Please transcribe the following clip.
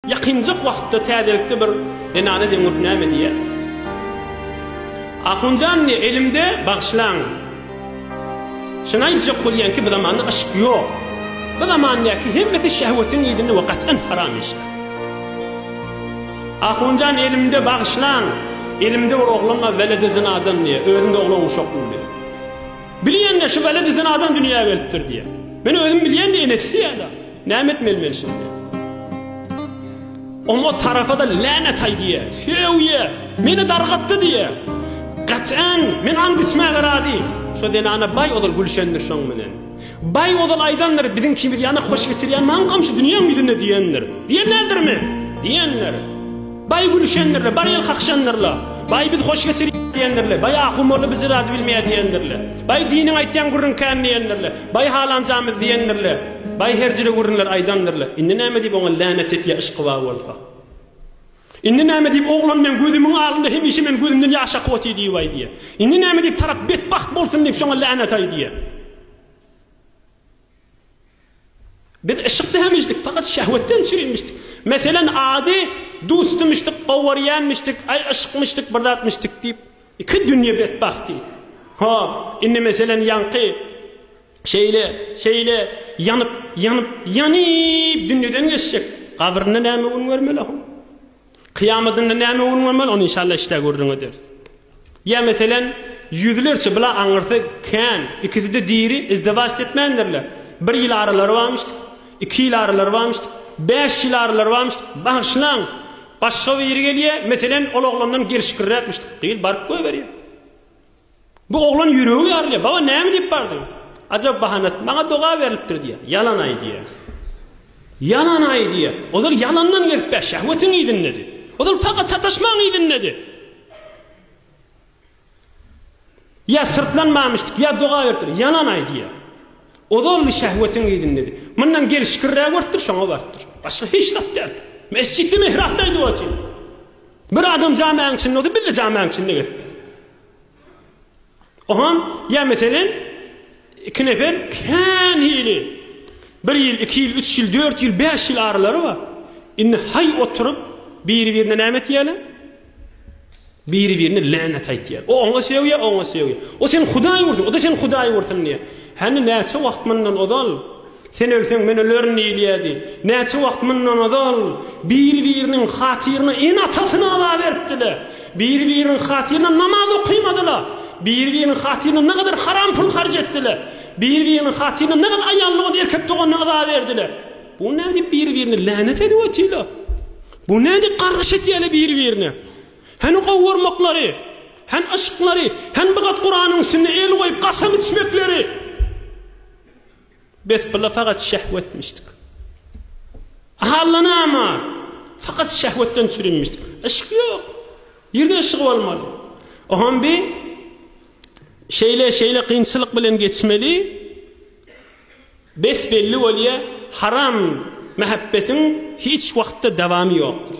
Ýakynjak wagtda täzelikde bir zenana deň bolup näme diýýär? Ahunjan diýýär, elimde bagyşlaň. Şuny aýtjak bolýan ki, bu zamanda yşk ýok. Bu zamandäki hemmesi şehwetiň yzynda we gat'an haram işler. Ahunjan elimde bagyşlaň. Elimde bir oglan bar weledi zynadan diýýär. Özüm-de oglan uşakly diýýär. Bilýän-de şu weledi zynadan dünýä gelipdir diýýär. Men özüm bilýän-de enesi diýýär-de. Näme etmeli men şindi? Oňa tarapa-da länet aýdýar, sögýär, meni dargatdy diýýär. Gat'an, men and içmäge razy. Şo zenana baý ozal gülşendir şoň bilen. Baý ozal aýdandyr, biziň kimiz ýana hoş geçirýän maňkam şu dünýäň ýüzünde diýendir. Diýen däldirmi? Diýendir. Baý gülüşendirle, bar el kakyşandyrla. Baý biz hoş geçirýäs diýendirle. Baý ahun molla biz zady bilmeýär diýendirle. Baý diniň aýtýan gürrüň kän diýendirle. Baý halanjamyz diýendirle. Baý her jüre gürrüňler aýdandyrle. Indi näme diýip oňa länet etýä yşky bar bolsa. Indi näme diýip oglan meň gözümiň alynda hemişe men gözümden ýaş akyp otyr diýip aýdýa. Indi näme diýip tarap betbagt bolsun diýip şoňa länet aýdýa. Biz yşykda hemişdik, fakat şehwetden çürimişdik. Meselen ady dustymyşdyk, gowarýanmyşdyk, aý yşkmyşdyk, bir zatmyşdyk diýip, iki dünýe betbagty. Hop, indi meselen ýaňky şeýle, şeýle ýanyp, ýanyp, ýanyp dünýeden geçjek. Gabrynda näme gün görmeli hom? Kyýamadynda näme gün görmeli, ony inşallah işdä gürrüň ederis. Ýa meselen, ýüzlerçe bula aňyrsy kän, ikisi-de diri, izdiwaç etmändirler. Bir ýyl aralary barmyşdyk, iki ýyl aralary barmyşdyk, bäş ýyl aralary barmyşdyk, bagyşlaň, başga biri gelýär, meselen, ol oglandan gelşikliräkmişdik, gyz baryp goýberýär. Bu oglan ýüregi ýarylýar, Baba näme diýip bardyň? Ajap bahanat, maňa doga berlipdir diýýär. Ýalan aýdýar. Ýalan aýdýar. Ozal ýalandan gezip bä, şehwetiň yzyndady. Ozal fakat sataşmaň yzyndady. Ýa syrtlanmamyşdyk, ýa doga beripdir. Ýalan aýdýar. Ozal şehwetiň yzyndady. Mundan gelşikliräk görüpdir, şoňa barypdyr. Başga hiç zat däl. Mesjitde mihrapda aýdyp otyr. Bir adam jamäň içinde bolsa, biz-de jamäň içinde gezip. Ohan, ýa meselem, iki nefer kän hili, bir ýyl, iki ýyl, üç ýyl, dört ýyl, bäş ýyl aralary bar. Indi haý oturyp, biri-birine näme etýärler? Biri-birine länet aýtýar. O oňa sögýär, o oňa sögýär. O seni Hudaý ursun, o-da seni Hudaý ursun diýýär. Hany näçe wagt mundan ozal Sen ölseň, men ölerin diýilýärdi. Näçe wagt mundan ozal biri-biriniň hatyryna ene-atasyny aza beripdiler. Biri-biriniň hatyryna namaz okymadylar. Biri-biriniň hatyryna nägadar haram pul harç etdiler. Biri-biriniň hatyryna nägadar aýal dogan, erkek doganyna aza berdiler. Bu näme diýip biri-birine länet edip otyrlar? Bu näme diýip gargyş etýärler biri-birine? Hany gowurmaklary, hany yşklary, hany bu gat Kuranyň üstünde el goýup kasam içmekleri? Bes bula fakat şehwetmişdik. Allanama fakat şehwetden çürinmişdik. Yşk ýok. Ýerde yşk bolmaly. Oham bi şeýle şeýle kynçylyk bilen geçmeli. Bes belli bolýa haram mähebbetiň hiç wagtda dawamy ýokdur.